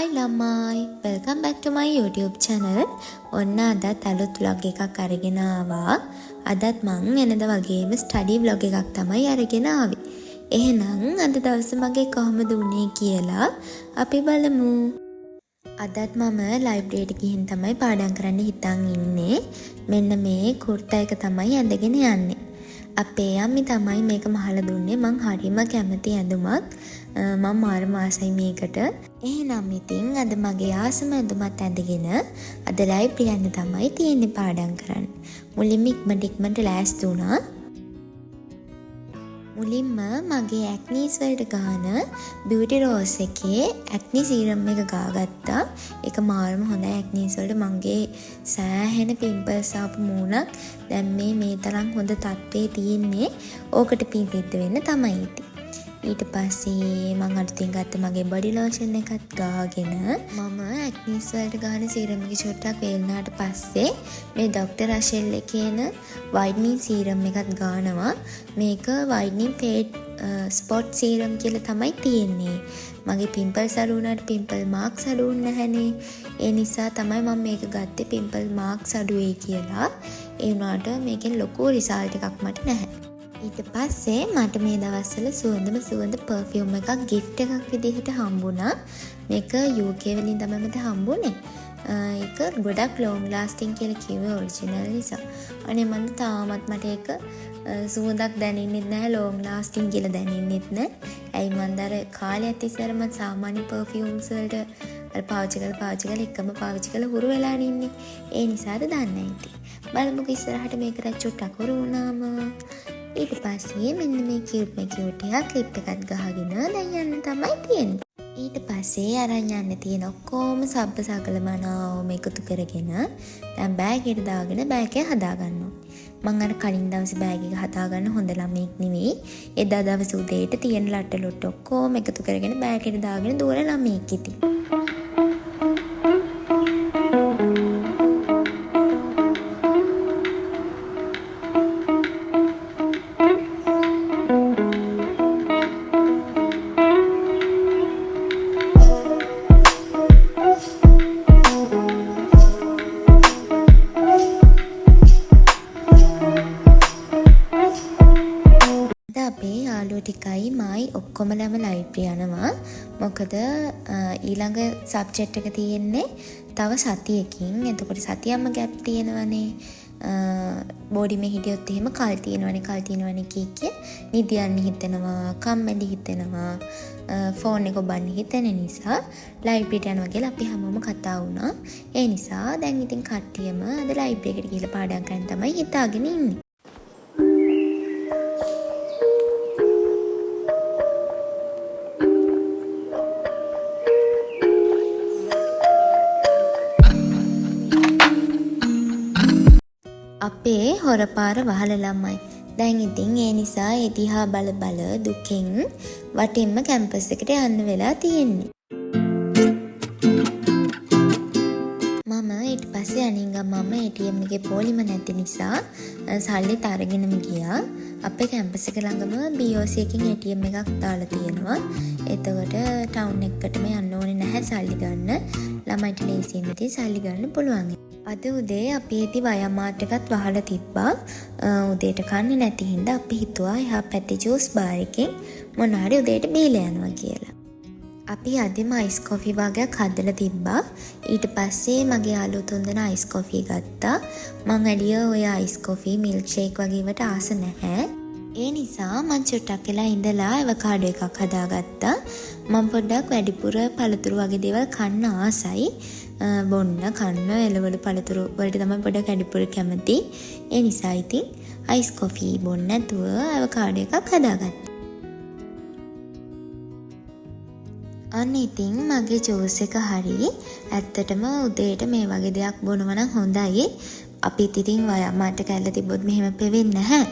Hi ළමයි, welcome back to my YouTube channel. ඔන්න අදත් අලුත් vlog එකක් අරගෙන ආවා. අදත් මං වෙනද වගේම ස්ටඩි vlog එකක් තමයි අරගෙන ආවේ. එහෙනම් අද දවස මගේ කොහොමද වුනේ කියලා අපි බලමු. අදත් මම ලයිබ්‍රරියට ගිහින් තමයි පාඩම් කරන්න හිතන් ඉන්නේ. මෙන්න මේ කුර්තා එක තමයි ඇඳගෙන යන්නේ. අපේ අම්මි තමයි මේක මහලා දුන්නේ. මං හරිම කැමති ඇඳුමක්. මං මාරම ආසයි මේකට. එහෙනම් ඉතින් අද මගේ ආසම ඇඳුමත් ඇඳගෙන අද ලයිබ්‍රරි යන්න තමයි තියෙන්නේ පාඩම් කරන්න. මුලින්ම ඉක්මනට ඉක්මනට ලෑස්ති වුණා. මුලින්ම මගේ ඇක්නීස් වලට ගාන බියුටි රෝස් එකේ ඇක්නි සීරම් එක ගාගත්තා. ඒක මාරම හොඳයි ඇක්නීස් වලට. මගේ සෑහෙන පිම්පල්ස් ආපු මූණක් දැන් මේ තරම් හොඳ තත්ත්වයේ තියෙන්නේ. ඕකට පින් සිද්ධ වෙන්න තමයි ඉතින්. ඊට පස්සේ මං අලුතින් ගත්ත මගේ බොඩි ලෝෂන් එකත් ගාගෙන මම ඇක්නීස් වලට ගාන සීරම් එක චුට්ටක් වේලුනාට පස්සේ මේ ඩොක්ටර් රෂෙල් එකේ එන වයිටනින් සීරම් එකත් ගානවා. මේක වයිටනින් ෆේඩ් ස්පොට් සීරම් කියලා තමයි තියෙන්නේ. මගේ පිම්පල්ස් අඩු වුණාට පිම්පල් මාක්ස් අඩු වුණ නැහැනේ. ඒ නිසා තමයි මම මේක ගත්තේ පිම්පල් මාක්ස් අඩු වෙයි කියලා. ඒ වුණාට මේකෙන් ලොකු රිසල්ට් එකක් මට නැහැ. ඊට පස්සේ මට මේ දවස්වල සුවඳම සුවඳ පර්ෆියුම් එකක් ගිෆ්ට් එකක් විදිහට හම්බුණා. මේක UK වලින් තමයි මට හම්බුනේ. ඒක ගොඩක් ලොං ලාස්ටිං කියලා කිව්වේ ඔරිජිනල් නිසා. අනේ මන්ද තාමත් මට ඒක සුවඳක් දැනෙන්නෙත් නැහැ, ලොං ලාස්ටිං කියලා දැනෙන්නෙත් නැහැ. ඇයි මන්ද අර කාලයක් තිස්සේ අර මං සාමාන්‍ය පර්ෆියුම්ස් වලට අර පාවිච්චි කරලා පාවිච්චි කරලා එකම පාවිච්චි කරලා හුරු වෙලා ඉන්නේ. ඒ නිසාද දන්නේ නැහැ ඉතින්. බලමුකෝ ඉස්සරහට මේකට චුට්ටක් හුරු වුණාම. ඊට පස්සේ මෙන්න මේ කියුට්ම කියුට් එකක් ක්ලිප් එකත් ගහගෙන දැන් යන්න තමයි තියෙන්නේ. ඊට පස්සේ අරන් යන්න තියෙන ඔක්කොම සබ්බ සකල මනාවම එකතු කරගෙන දැන් බෑග් එකට දාගෙන බෑග් එක හදාගන්න ඕනේ. මං අර කලින් දවසේ බෑග් එක හදාගන්න හොඳ ළමයෙක් නෙවෙයි. එදා දවසේ උදේට තියෙන ලට්ට ලොට්ට ඔක්කොම එකතු කරගෙන බෑග් එකට දාගෙන දුවන ළමයෙක් ඉතින්. අද අපේ යාළුවෝ ටිකයි මායි ඔක්කොමලම ලයිබ්‍රරි යනවා. මොකද ඊළඟ සබ්ජෙක්ට් එක තියෙන්නේ තව සතියකින්. එතකොට සතියක්ම ගැප් තියෙනවනේ. බෝඩිමේ හිටියොත් එහෙම කල් තියෙනවනේ, කල් තියෙනවනේ කිය කිය නිදියන්න හිතෙනවා, කම්මැලි හිතෙනවා, ෆෝන් එක ඔබන්න හිතෙන නිසා ලයිබ්‍රරියට යනවා කියලා අපි හැමෝම කතා වුණා. ඒ නිසා දැන් ඉතින් කට්ටියම අද ලයිබ්‍රරි එකට ගිහලා පාඩම් කරන්න තමයි හිතාගෙන ඉන්නේ. අපේ හොරපාර වහල ළමයි. දැන් ඉතින් ඒ නිසා ඒ දිහා බල බල දුකෙන් වටින්ම කැම්පස් එකට යන්න වෙලා තියෙන්නේ. මම ඊට පස්සේ අනින් ගමන්ම ATM එකේ පොලිම නැති නිසා සල්ලිත් අරගෙනම ගියා. අපේ කැම්පස් එක ළඟම BOC එකෙන් ATM එකක් දාලා තියෙනවා. එතකොට ටවුන් එකටම යන්න ඕනේ නැහැ සල්ලි ගන්න. ළමයිට ලේසියෙන් ඉතින් සල්ලි ගන්න පුළුවන්. අද උදේ අපි ඉතින් වයම් මාට් එකත් වහලා තිබ්බා. උදේට කන්නේ නැති හින්දා අපි හිතුවා එහා පැත්තේ ජූස් බාර් එකෙන් මොන හරි උදේට බීලා යනවා කියලා. අපි අදෙම අයිස් කොෆි වගේක් හදලා තිබ්බා. ඊට පස්සේ මගේ යාළුවෝ තුන්දෙනා අයිස් කොෆි ගත්තා. මං වැඩිය ඔය අයිස් කොෆි මිල්ක් ෂේක් වගේ ඒවට ආස නැහැ. ඒ නිසා මං චුට්ටක් වෙලා ඉඳලා ඇවකාඩෝ එකක් හදාගත්තා. මං පොඩ්ඩක් වැඩිපුර පළතුරු වගේ දේවල් කන්න ආසයි. බොන්න කන්න එළවලු පළතුරු වලට තමයි පොඩ්ඩක් වැඩිපුර කැමති. ඒ නිසා ඉතින් අයිස් කොෆි බොන්න නැතුව ඇවකාඩෝ එකක් හදාගත්තා. අන්න ඉතින් මගේ ජූස් එක හරි. ඇත්තටම උදේට මේ වගේ දෙයක් බොනවා නම් හොඳයි. අපිත් ඉතින් මට කැල්ල තිබ්බොත් මෙහෙම පෙවෙන්නේ නැහැ.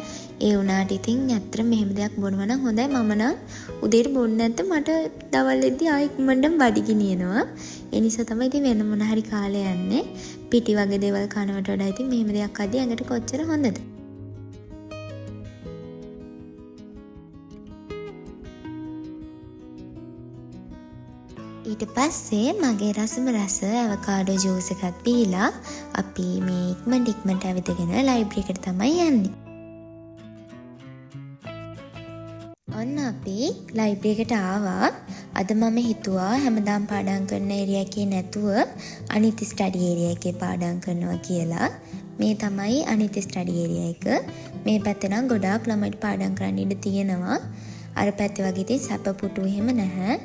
ඒ වුණාට ඉතින් ඇත්තටම මෙහෙම දෙයක් බොනවා නම් හොඳයි. මම නම් උදේට බොන්නේ නැත්නම් මට දවල් වෙද්දි ආයෙ ඉක්මනටම බඩගිනි එනවා. ඒ නිසා තමයි ඉතින් වෙන මොන හරි කාලේ යන්නේ. පිටි වගේ දේවල් කනවට වඩා ඉතින් මෙහෙම දෙයක් අදී ඇඟට කොච්චර හොඳද? ඊට පස්සේ මගේ රසම රස ඇවකාඩෝ ජූස් එකක් බීලා අපි මේ ඉක්මනට ඉක්මනට ඇවිදගෙන ලයිබ්‍රරි එකට තමයි යන්නේ. ඔන්න අපි ලයිබ්‍රරි එකට ආවා. අද මම හිතුවා හැමදාම පාඩම් කරන ඒරියා එකේ නැතුව අනිත් ස්ටඩි ඒරියා එකේ පාඩම් කරනවා කියලා. මේ තමයි අනිත් ස්ටඩි ඒරියා එක. මේ පැත්තේ නම් ගොඩාක් ළමයිට පාඩම් කරන්න ඉඩ තියෙනවා. අර පැත්තේ වගේ ඉතින් සැප පුටු එහෙම නැහැ.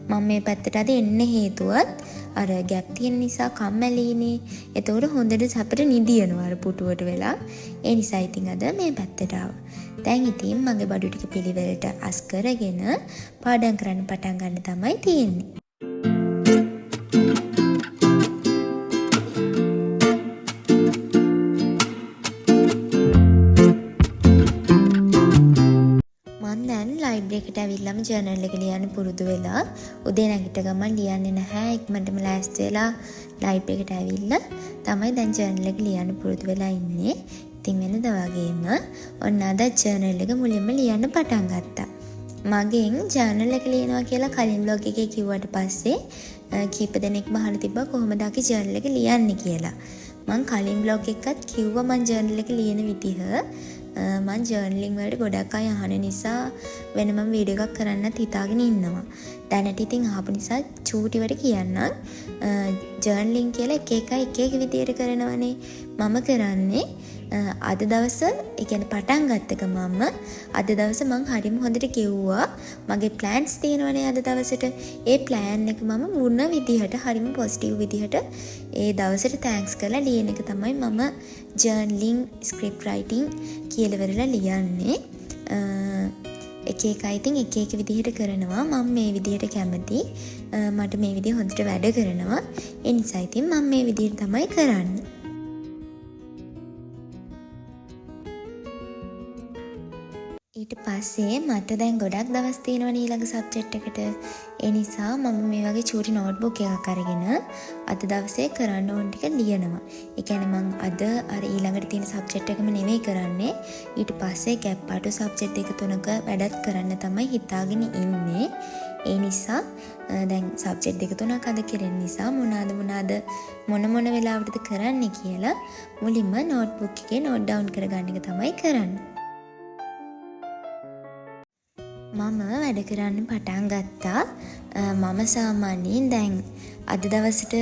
මම මේ පැත්තට අද එන්න හේතුවත් අර ගැප් තියෙන නිසා කම්මැලිනේ. එතකොට හොඳට සැපට නිදියනවා අර පුටුවට වෙලා. ඒ නිසා ඉතින් අද මේ පැත්තට ආවා. දැන් ඉතින් මගේ බඩු ටික පිළිවෙලට අස් කරගෙන පාඩම් කරන්න පටන් ගන්න තමයි තියෙන්නේ. මං දැන් ලයිබ්‍රරි එකට ඇවිල්ලාම ජර්නල් එක ලියන්න පුරුදු වෙලා. උදේ නැගිට ගමන් ලියන්නේ නැහැ. ඉක්මනටම ලෑස්ති වෙලා ලයිබ්‍රරි එකට ඇවිල්ලා තමයි දැන් ජර්නල් එක ලියන්න පුරුදු වෙලා ඉන්නේ. ඉතින් වෙනද වගේම ඔන්න අදත් ජර්නල් එක මුලින්ම ලියන්න පටන් ගත්තා. මගෙන් ජර්නල් එක ලියනවා කියලා කලින් බ්ලොග් එකේ කිව්වට පස්සේ කීප දෙනෙක්ම අහලා තිබ්බා කොහොමද අපි ජර්නල් එක ලියන්නේ කියලා. මං කලින් බ්ලොග් එකත් කිව්වා මං ජර්නල් එක ලියන විදිහ. මං ජර්නලින් වලට ගොඩක් අය අහන නිසා වෙනමම වීඩියෝ එකක් කරන්නත් හිතාගෙන ඉන්නවා. දැනට ඉතින් අහපු නිසා චූටිවට කියන්නම්. ජර්නලින් කියලා එක එක අය එක එක විදියට කරනවනේ. මම කරන්නේ අද දවස, ඒ කියන්නේ පටන් ගත්ත ගමන්ම අද දවස මං හරිම හොඳට කිව්වා. මගේ ප්ලෑන්ස් තියෙනවනේ අද දවසට. ඒ ප්ලෑන් එක මම වුණ විදිහට හරිම පොසිටිව් විදිහට ඒ දවසට thanks කරලා ලියන එක තමයි මම ජර්නලින් ස්ක්‍රිප්ට් රයිටින් කියලා ඉවරලා ලියන්නේ. එක එක අය ඉතින් එක එක විදිහට කරනවා. මම මේ විදිහට කැමති. මට මේ විදිහ හොඳට වැඩ කරනවා. ඒ නිසා ඉතින් මම මේ විදිහට තමයි කරන්නේ. ඊට පස්සේ මට දැන් ගොඩක් දවස් තියෙනවනේ ඊළඟ සබ්ජෙක්ට් එකට. ඒ නිසා මම මේ වගේ චූටි නෝට්බුක් එකක් අරගෙන අද දවසේ කරන්න ඕන ටික ලියනවා. ඒ කියන්නේ මං අද අර ඊළඟට තියෙන සබ්ජෙක්ට් එකම නෙවෙයි කරන්නේ. ඊට පස්සේ ගැප් අඩු සබ්ජෙක්ට් දෙක තුනක වැඩත් කරන්න තමයි හිතාගෙන ඉන්නේ. ඒ නිසා දැන් සබ්ජෙක්ට් දෙක තුනක් අද කෙරෙන නිසා මොනාද මොනාද මොන මොන වෙලාවටද කරන්නේ කියලා මුලින්ම නෝට්බුක් එකේ නෝට් ඩවුන් කරගන්න එක තමයි කරන්නේ. මම වැඩ කරන්න පටන් ගත්තා. මම සාමාන්‍යයෙන් දැන් අද දවසට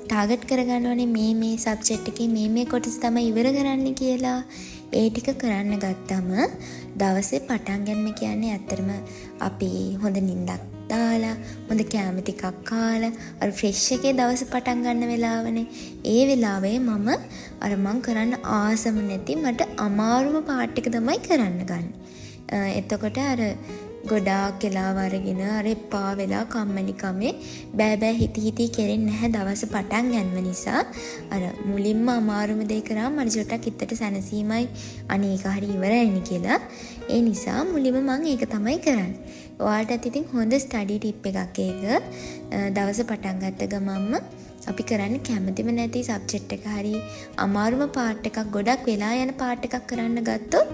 ටාගට් කරගන්න ඕනේ මේ මේ සබ්ජෙක්ට් එකේ මේ මේ කොටස තමයි ඉවර කරන්න කියලා. ඒ ටික කරන්න ගත්තම දවසේ පටන් ගන්න කියන්නේ ඇත්තටම අපි හොඳ නිින්දක් දාලා හොඳ කෑම ටිකක් කාලා අර ෆ්‍රෙෂ් එකේ දවස පටන් ගන්න වෙලාවනේ. ඒ වෙලාවේ මම අර මං කරන්න ආසම නැති මට අමාරුම පාට් එක තමයි කරන්න ගන්නේ. එතකොට අර ගොඩාක් වෙලාව අරගෙන අර එපා වෙලා කම්මැලි කමේ බෑ බෑ හිති හිති කෙරෙන්නේ නැහැ දවස පටන් ගන්න නිසා. අර මුලින්ම අමාරුම දේ කරාම මට චුට්ටක් හිතට සැනසීමයි අනේ ඒක හරි ඉවරයිනේ කියලා. ඒ නිසා මුලින්ම මං ඒක තමයි කරන්නේ. ඔයාලටත් ඉතින් හොඳ ස්ටඩි ටිප් එකක් ඒක. දවස පටන් ගත්ත ගමන්ම අපි කරන්න කැමතිම නැති සබ්ජෙක්ට් එක හරි අමාරුම පාට් එකක් ගොඩක් වෙලා යන පාට් එකක් කරන්න ගත්තොත්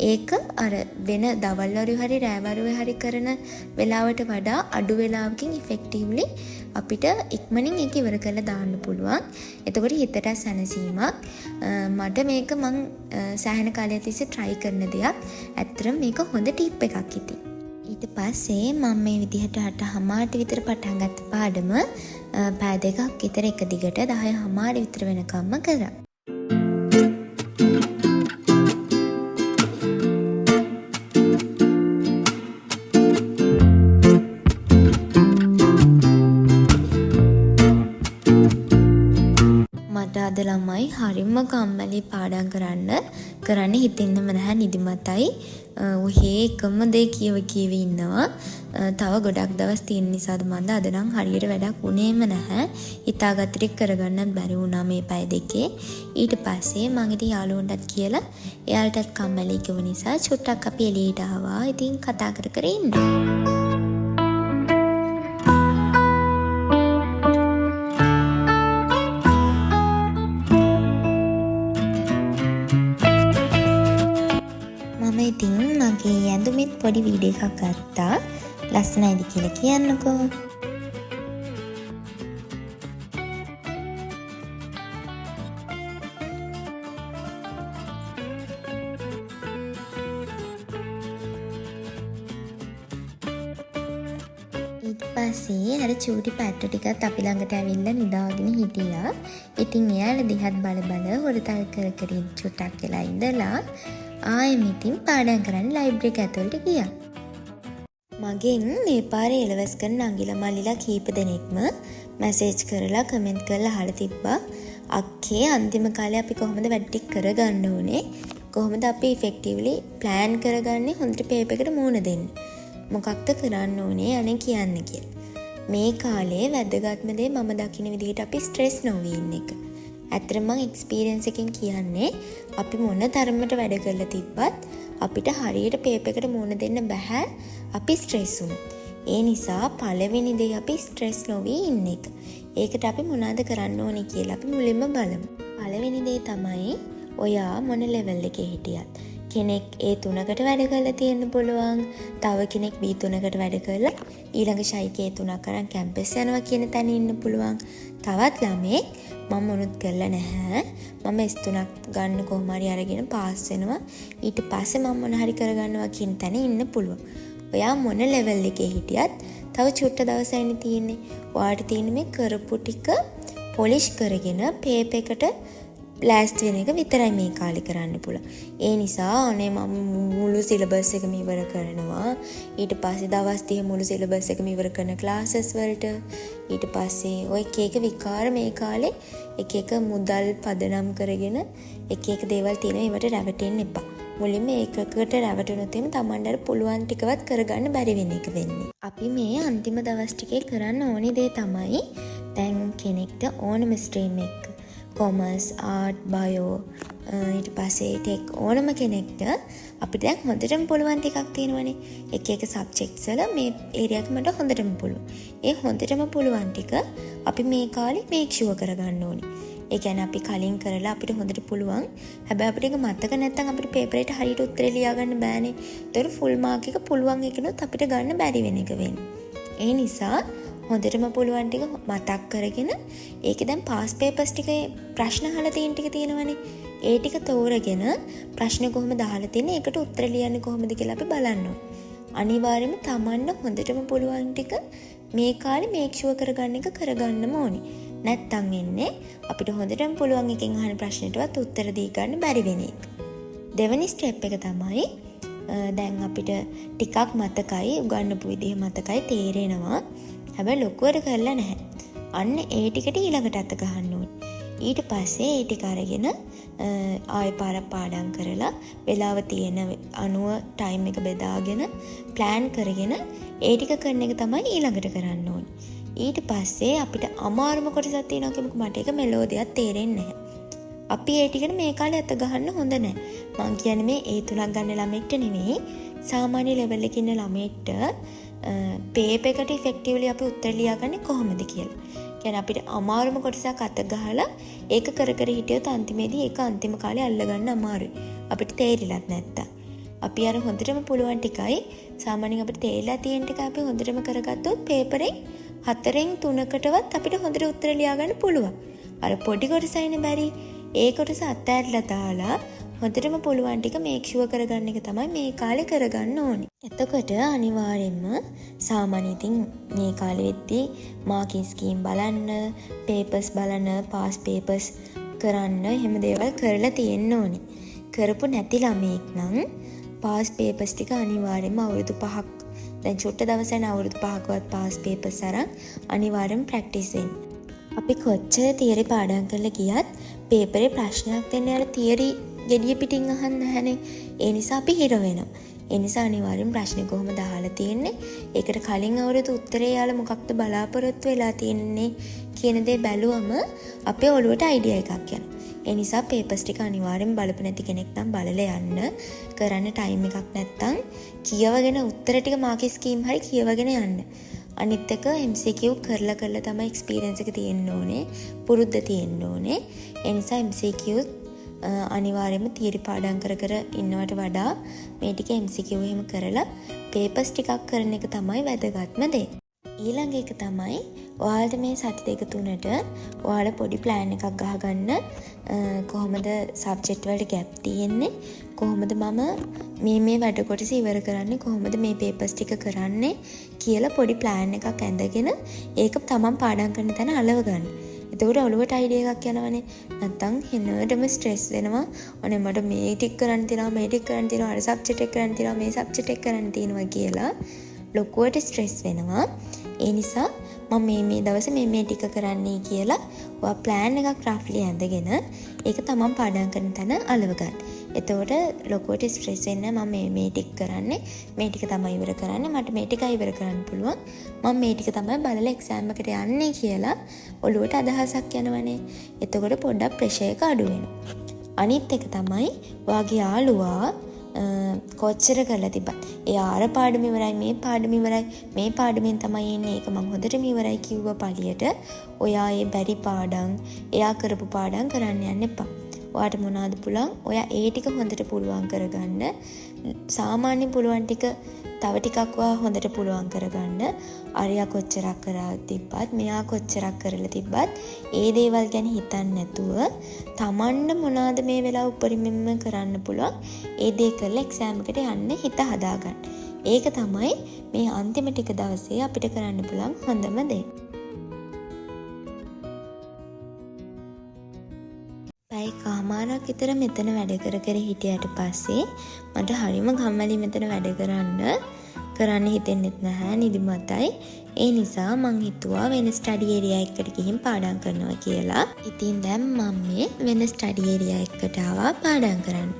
ඒක අර වෙන දවල් වරුවේ හරි රෑ වරුවේ හරි කරන වෙලාවට වඩා අඩු වෙලාවකින් ඉෆෙක්ටිව්ලි අපිට ඉක්මනින් ඒක ඉවර කරලා දාන්න පුළුවන්. එතකොට හිතට සැනසීමක්. මට මේක මං සෑහෙන කාලයක් තිස්සේ try කරන දෙයක්. ඇත්තටම මේක හොඳ ටිප් එකක් ඉතින්. ඊට පස්සේ මම මේ විදිහට අට හමාරට විතර පටන් ගත්ත පාඩම පැය දෙකක් විතර එක දිගට දහය හමාර විතර වෙනකම්ම කරා. මට අද ළමයි හරිම කම්මැලි පාඩම් කරන්න හිතෙන්නම නැහැ නිදිමතයි. ඔහේ එකම දේ කියව කියව ඉන්නවා. තව ගොඩක් දවස් තියෙන නිසාද මන්ද අද නම් හරියට වැඩක් වුණේම නැහැ. හිතාගත්ත ටික කරගන්නත් බැරි වුණා මේ පැය දෙකේ. ඊට පස්සේ මං ඉතින් යාළුවන්ටත් කියලා එයාලටත් කම්මැලි කිව්ව නිසා චුට්ටක් අපි එළියට ආවා. ඉතින් කතා කර කර ඉන්න. මම ඉතින් මගේ ඇඳුමෙත් පොඩි වීඩියෝ එකක් ගත්තා. ලස්සනයිද කියලා කියන්නකෝ. පස්සේ අර චූටි පැට්ටු ටිකත් අපි ළඟට ඇවිල්ලා නිදාගෙන හිටියා. ඉතින් එයාලා දිහත් බල බල හොරතල් කර කර චුට්ටක් වෙලා ඉඳලා ආයෙම ඉතින් පාඩම් කරන්න ලයිබ්‍රරි එක ඇතුළට ගියා. මගෙන් මේ පාර ඒ ලෙවල්ස් කරන නංගිලා මල්ලිලා කීප දෙනෙක්ම මැසේජ් කරලා කමෙන්ට් කරලා අහලා තිබ්බා, අක්කේ, අන්තිම කාලේ අපි කොහොමද වැඩ ටික කරගන්න ඕනේ? කොහොමද අපි ඉෆෙක්ටිව්ලි ප්ලෑන් කරගන්නේ හොඳට පේපර් එකට මුහුණ දෙන්න? මොකක්ද කරන්න ඕනේ, අනේ කියන්න කියලා. මේ කාලේ වැදගත්ම දේ මම දකින විදිහට අපි ස්ට්‍රෙස් නොවී ඉන්න එක. ඇත්තටම මං එක්ස්පීරියන්ස් එකෙන් කියන්නේ, අපි මොන තරමට වැඩ කරලා තිබ්බත් අපිට හරියට පේපර් එකට මුහුණ දෙන්න බැහැ අපි ස්ට්‍රෙස් වුණොත්. ඒ නිසා පළවෙනි දේ අපි ස්ට්‍රෙස් නොවී ඉන්න එක. ඒකට අපි මොනවද කරන්න ඕනේ කියලා අපි මුලින්ම බලමු. පළවෙනි දේ තමයි, ඔයා මොන ලෙවල් එකේ හිටියත්, කෙනෙක් ඒ තුනකට වැඩ කරලා තියෙන්න පුළුවන්. තව කෙනෙක් බී තුනකට වැඩ කරලා ඊළඟ ෂයික් ඒ තුනක් අරන් කැම්පස් යනවා කියන තැන ඉන්න පුළුවන්. තවත් ළමෙක් මම මොනුත් කරලා නැහැ, මම එස් තුනක් ගන්න කොහොම හරි අරගෙන පාස් වෙනවා, ඊට පස්සේ මම මොන හරි කරගන්නවා කියන තැන ඉන්න පුළුවන්. ඔයා මොන ලෙවල් එකේ හිටියත් තව චුට්ට දවසයිනේ තියෙන්නේ. ඔයාට තියෙන්නේ මේ කරපු ටික පොලිෂ් කරගෙන පේපර් එකට ලෑස්ති වෙන එක විතරයි මේ කාලේ කරන්න පුළුවන්. ඒ නිසා අනේ මම මුළු සිලබස් එකම ඉවර කරනවා, ඊට පස්සේ දවස් 30 මුළු සිලබස් එකම ඉවර කරන ක්ලාසස් වලට, ඊට පස්සේ ඔය එක එක විකාර, මේ කාලේ එක එක මුදල් පදනම් කරගෙන එක එක දේවල් තියෙනවා. ඒවට රැවටෙන්න එපා. මුලින්ම ඒකකට රැවටුනොත් එහෙම තමන්ට අර පුළුවන් ටිකවත් කරගන්න බැරි වෙන එක වෙන්නේ. අපි මේ අන්තිම දවස් ටිකේ කරන්න ඕනි දේ තමයි, දැන් කෙනෙක්ට ඕනම ස්ට්‍රීම් එකක, කොමර්ස්, ආර්ට්, බයෝ, ඊට පස්සේ ටෙක්, ඕනම කෙනෙක්ට අපිට දැන් හොඳටම පුළුවන් ටිකක් තියෙනවනේ. එක එක සබ්ජෙක්ට්ස් වල මේ ඒරියා එක මට හොඳටම පුළුවන්. ඒ හොඳටම පුළුවන් ටික අපි මේ කාලේ මේක් ෂුවර් කරගන්න ඕනේ. ඒ කියන්නේ අපි කලින් කරලා අපිට හොඳට පුළුවන්. හැබැයි අපිට ඒක මතක නැත්නම් අපිට පේපර් එකට හරියට උත්තරේ ලියා ගන්න බෑනේ. ඒතකොට ෆුල් මාක් එක පුළුවන් එකනොත් අපිට ගන්න බැරි වෙන එක වෙන්නේ. ඒ නිසා හොඳටම පුළුවන් ටික මතක් කරගෙන, ඒකේ දැන් පාස් පේපර්ස් ටිකේ ප්‍රශ්න අහලා තියෙන ටික තියෙනවනේ. ඒ ටික තෝරගෙන ප්‍රශ්න කොහොමද අහලා තියෙන්නේ, ඒකට උත්තර ලියන්නේ කොහොමද කියලා අපි බලන්න ඕනේ. අනිවාර්යයෙන්ම තමන්ට හොඳටම පුළුවන් ටික මේ කාලේ මේක් ෂුවර් කරගන්න එක කරගන්නම ඕනේ. නැත්තම් වෙන්නේ අපිට හොඳටම පුළුවන් එකෙන් අහන ප්‍රශ්නෙටවත් උත්තර දී ගන්න බැරි වෙන එක. දෙවෙනි ස්ටෙප් එක තමයි, දැන් අපිට ටිකක් මතකයි, උගන්නපු විදිහ මතකයි, තේරෙනවා. හැබැයි ලොකුවට කරලා නැහැ. අන්න ඒ ටිකට ඊළඟට අත ගහන්න ඕනේ. ඊට පස්සේ ඒ ටික අරගෙන ආයෙ පාරක් පාඩම් කරලා, වෙලාව තියෙන අනුව ටයිම් එක බෙදාගෙන ප්ලෑන් කරගෙන ඒ ටික කරන එක තමයි ඊළඟට කරන්න ඕනේ. ඊට පස්සේ අපිට අමාරුම කොටසක් තියෙනවා කියමුකෝ, මට ඒක මෙලෝ දෙයක් තේරෙන්නේ නැහැ. අපි ඒ ටිකට මේ කාලේ අත ගහන්න හොඳ නැහැ. මං කියන්නේ මේ ඒ තුනක් ගන්න ළමෙක්ට නෙමෙයි, සාමාන්‍ය ලෙවල් එකේ ඉන්න ළමයෙක්ට පේපර් එකට ඉෆෙක්ටිව්ලි අපි උත්තර ලියාගන්නේ කොහොමද කියලා. කියන්නේ අපිට අමාරුම කොටසක් අත ගහලා ඒක කර කර හිටියොත් අන්තිමේදී ඒක අන්තිම කාලේ අල්ලගන්න අමාරුයි, අපිට තේරිලත් නැත්තම්. අපි අර හොඳටම පුළුවන් ටිකයි, සාමාන්‍යයෙන් අපිට තේරිලා තියෙන ටික අපි හොඳටම කරගත්තොත් පේපරෙන් හතරෙන් තුනකටවත් අපිට හොඳට උත්තර ලියාගන්න පුළුවන්. අර පොඩි කොටසයිනේ බැරි. ඒ කොටස අත්හැරලා දාලා හොඳටම පුළුවන් ටික මේක් ෂුවර් කරගන්න එක තමයි මේ කාලේ කරගන්න ඕනේ. එතකොට අනිවාර්යෙන්ම සාමාන්‍ය ඉතින් මේ කාලේ වෙද්දි මාකින් ස්කීම් බලන්න, පේපර්ස් බලන්න, පාස් පේපර්ස් කරන්න, එහෙම දේවල් කරලා තියෙන්න ඕනේ. කරපු නැති ළමයෙක් නම් පාස් පේපර්ස් ටික අනිවාර්යෙන්ම අවුරුදු 5ක්, දැන් චුට්ට දවසයි, අවුරුදු 5කවත් පාස් පේපර්ස් අරන් අනිවාර්යෙන්ම ප්‍රැක්ටිස් වෙන්න. අපි කොච්චර තියරි පාඩම් කරලා ගියත් පේපරේ ප්‍රශ්නයක් දෙන්නේ අර තියරි ගෙඩිය පිටින් අහන්න නැහැනේ. ඒ නිසා අපි හිර වෙනවා. ඒ නිසා අනිවාර්යෙන් ප්‍රශ්නේ කොහොමද අහලා තියෙන්නේ, ඒකට කලින් අවුරුදු උත්තරේ එයාලා මොකක්ද බලාපොරොත්තු වෙලා තියෙන්නේ කියන දේ බැලුවම අපේ ඔළුවට අයිඩියා එකක් යනවා. ඒ නිසා පේපර්ස් ටික අනිවාර්යෙන් බලපු නැති කෙනෙක් නම් බලලා යන්න. කරන්න ටයිම් එකක් නැත්තම් කියවගෙන උත්තර ටික මාකින් ස්කීම් හරි කියවගෙන යන්න. අනිත් එක MCQ කරලා කරලා තමයි එක්ස්පීරියන්ස් එක තියෙන්න ඕනේ. පුරුද්ද තියෙන්න ඕනේ. ඒ නිසා MCQ අනිවාර්යයෙන්ම තියරි පාඩම් කර කර ඉන්නවට වඩා මේ ටික MCQ එහෙම කරලා පේපර්ස් ටිකක් කරන එක තමයි වැදගත්ම දේ. ඊළඟ එක තමයි ඔයාලට මේ සති දෙක තුනට ඔයාලා පොඩි ප්ලෑන් එකක් ගහගන්න කොහොමද සබ්ජෙක්ට් වලට ගැප් තියෙන්නේ, කොහොමද මම මේ මේ වැඩ කොටස ඉවර කරන්නේ, කොහොමද මේ පේපර්ස් ටික කරන්නේ කියලා පොඩි ප්ලෑන් එකක් ඇඳගෙන ඒක තමන් පාඩම් කරන තැන අලව ගන්න. එතකොට ඔළුවට අයිඩියා එකක් යනවනේ. නැත්තම් හෙනටම ස්ට්‍රෙස් වෙනවා. අනේ මට මේ ටික කරන්න තියෙනවා, මේ ටික කරන්න තියෙනවා, අර සබ්ජෙක්ට් එක කරන්න තියෙනවා, මේ සබ්ජෙක්ට් එක කරන්න තියෙනවා කියලා ලොකුවට ස්ට්‍රෙස් වෙනවා. ඒ නිසා මම මේ මේ දවසේ මේ මේ ටික කරන්නේ කියලා ඔයා ප්ලෑන් එකක් රෆ්ලි ඇඳගෙන ඒක තමන් පාඩම් කරන තැන අලව ගන්න. එතකොට ලොකුවට ස්ට්‍රෙස් වෙන්නේ නැහැ. මම මේ මේ ටික කරන්නේ, මේ ටික තමයි ඉවර කරන්නේ, මට මේ ටිකයි ඉවර කරන්න පුළුවන්, මම මේ ටික තමයි බලලා එක්සෑම් එකට යන්නේ කියලා ඔළුවට අදහසක් යනවනේ. එතකොට පොඩ්ඩක් ප්‍රෙෂර් එක අඩු වෙනවා. අනිත් එක තමයි ඔයාගේ යාළුවා කොච්චර කරලා තිබ්බත් එයා අර පාඩම ඉවරයි, මේ පාඩම ඉවරයි, මේ පාඩමෙන් තමයි එන්නේ, ඒක මං හොඳටම ඉවරයි කිව්ව පළියට ඔයා ඒ බැරි පාඩම්, එයා කරපු පාඩම් කරන්න යන්න එපා. ඔයාට මොනවද පුළුවන්, ඔයා ඒ ටික හොඳට පුළුවන් කරගන්න. සාමාන්‍ය පුළුවන් ටික තව ටිකක් ඔයා හොඳට පුළුවන් කරගන්න. අරයා කොච්චරක් කරලා තිබ්බත්, මෙයා කොච්චරක් කරලා තිබ්බත් ඒ දේවල් ගැන හිතන්නේ නැතුව තමන්ට මොනවද මේ වෙලාව උපරිමයෙන්ම කරන්න පුළුවන් ඒ දේ කරලා එක්සෑම් එකට යන්න හිත හදාගන්න. ඒක තමයි මේ අන්තිම ටික දවසේ අපිට කරන්න පුළුවන් හොඳම දේ. පැය එකහමාරක් විතර මෙතන වැඩ කර කර හිටියට පස්සේ මට හරිම කම්මැලි මෙතන වැඩ කරන්න හිතෙන්නෙත් නැහැ, නිදිමතයි. ඒ නිසා මං හිතුවා වෙන ස්ටඩි ඒරියා එකකට ගිහින් පාඩම් කරනවා කියලා. ඉතින් දැන් මං මේ වෙන ස්ටඩි ඒරියා එකකට ආවා පාඩම් කරන්න.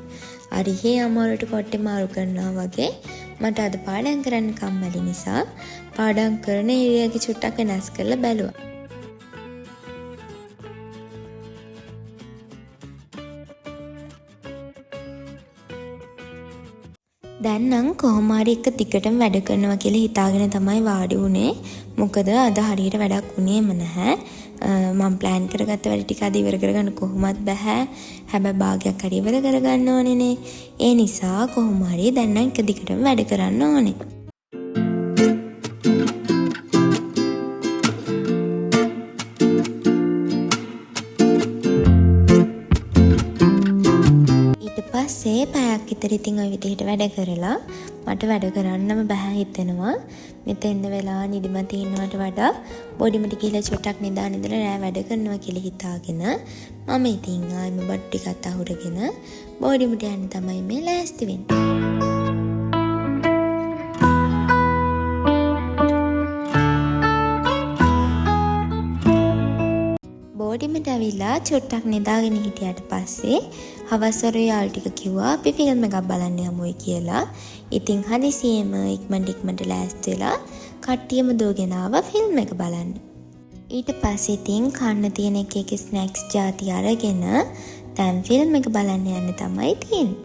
අර ඉහේ අමාරුවට කොට්ටේ මාරු කරනවා වගේ මට අද පාඩම් කරන්න කම්මැලි නිසා පාඩම් කරන ඒරියා එක චුට්ටක් වෙනස් කරලා බැලුවා. දැන් නම් කොහොම හරි එක දිගටම වැඩ කරනවා කියලා හිතාගෙන තමයි වාඩි වුණේ. මොකද අද හරියට වැඩක් වුණේම නැහැ. මං ප්ලෑන් කරගත්ත වැඩ ටික අද ඉවර කරගන්න කොහොමත් බැහැ. හැබැයි භාගයක් හරි ඉවර කරගන්න ඕනේනේ. ඒ නිසා කොහොම හරි දැන් නම් එක දිගටම වැඩ කරන්න ඕනේ. ඊට පස්සේ පැයක් විතර ඉතින් ඔය විදිහට වැඩ කරලා මට වැඩ කරන්නම බැහැ හිතෙනවා. මෙතෙන් වෙලා නිදිමත ඉන්නවට වඩා බොඩිමට ගිහලා චුට්ටක් නිදාන ඉඳලා රෑ වැඩ කරනවා කියලා හිතාගෙන මම ඉතින් ආයෙම බඩු ටිකත් අහුරගෙන බොඩිමට යන්න තමයි මේ ලෑස්ති වෙන්නේ. බෝඩිමට ඇවිල්ලා චුට්ටක් නිදාගෙන හිටියට පස්සේ හවස් වරුවේ යාළු ටික කිව්වා අපි ෆිල්ම් එකක් බලන්න යමුයි කියලා. ඉතින් හදිසියෙම ඉක්මනට ඉක්මනට ලෑස්ති වෙලා කට්ටියම දුවගෙන ආවා ෆිල්ම් එක බලන්න. ඊට පස්සේ ඉතින් කන්න තියෙන එක එක ස්නැක්ස් ජාති අරගෙන දැන් ෆිල්ම් එක බලන්න යන්න තමයි තියෙන්නේ.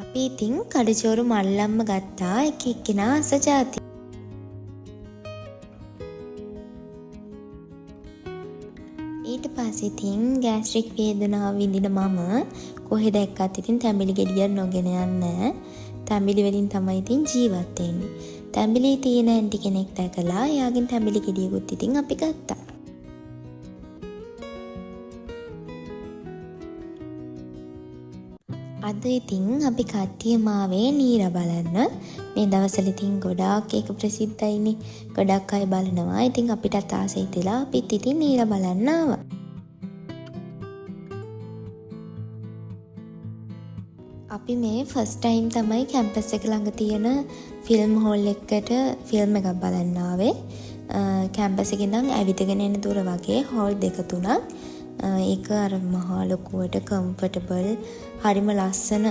අපි ඉතින් කඩචෝරු මල්ලම්ම ගත්තා එක එක්කෙනා අස ජාති. ඊට පස්සේ ඉතින් ගෑස්ට්‍රික් වේදනාව විඳින මම කොහෙ දැක්කත් ඉතින් තැඹිලි ගෙඩියක් නොගෙන යන්නේ නෑ. තැඹිලි වලින් තමයි ඉතින් ජීවත් වෙන්නේ. තැඹිලි තියෙන ඇන්ටි කෙනෙක් දැකලා එයාගෙන් තැඹිලි ගෙඩියකුත් ඉතින් අපි ගත්තා. අද ඉතින් අපි කට්ටියම ආවේ නීර බලන්න. මේ දවස්වල ඉතින් ගොඩාක් ඒක ප්‍රසිද්ධයිනේ. ගොඩක් අය බලනවා. ඉතින් අපිටත් ආස හිතිලා අපිත් ඉතින් නීර බලන්න ආවා. අපි මේ ෆස්ට් ටයිම් තමයි කැම්පස් එක ළඟ තියෙන ෆිල්ම් හෝල් එකකට ෆිල්ම් එකක් බලන්න ආවේ. කැම්පස් එකේ ඉඳන් ඇවිදගෙන එන දුර වගේ හෝල් දෙක තුනක්. ඒක අර මහා ලොකුවට කම්ෆර්ටබල් හරිම ලස්සන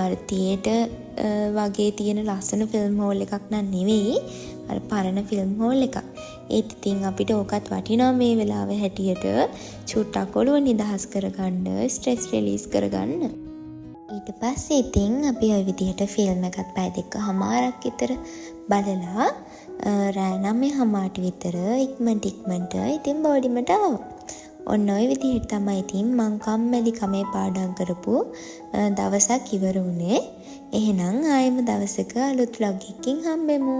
අර තියේටර් වගේ තියෙන ලස්සන ෆිල්ම් හෝල් එකක් නම් නෙවෙයි, අර පරණ ෆිල්ම් හෝල් එකක්. ඒත් ඉතින් අපිට ඕකත් වටිනවා මේ වෙලාව හැටියට චුට්ටක් ඔළුව නිදහස් කරගන්න, ස්ට්‍රෙස් රිලීස් කරගන්න. ඊට පස්සේ ඉතින් අපි ඔය විදිහට ෆිල්ම් එකත් පැය 2.5ක් විතර බලලා රෑ 9:30ට විතර ඉක්මනට ඉක්මනට ඉතින් බෝඩිමට ආවා. ඔන්න ඔය විදිහට තමයි ඉතින් මං කම්මැලි කමේ පාඩම් කරපු දවසක් ඉවර වුණේ. එහෙනම් ආයෙම දවසක අලුත් ව්ලොග් එකකින් හම්බෙමු.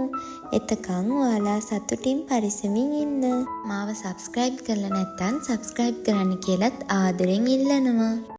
එතකන් ඔයාලා සතුටින් පරිස්සමින් ඉන්න. මාව සබ්ස්ක්‍රයිබ් කරලා නැත්නම් සබ්ස්ක්‍රයිබ් කරන්න කියලත් ආදරෙන් ඉල්ලනවා.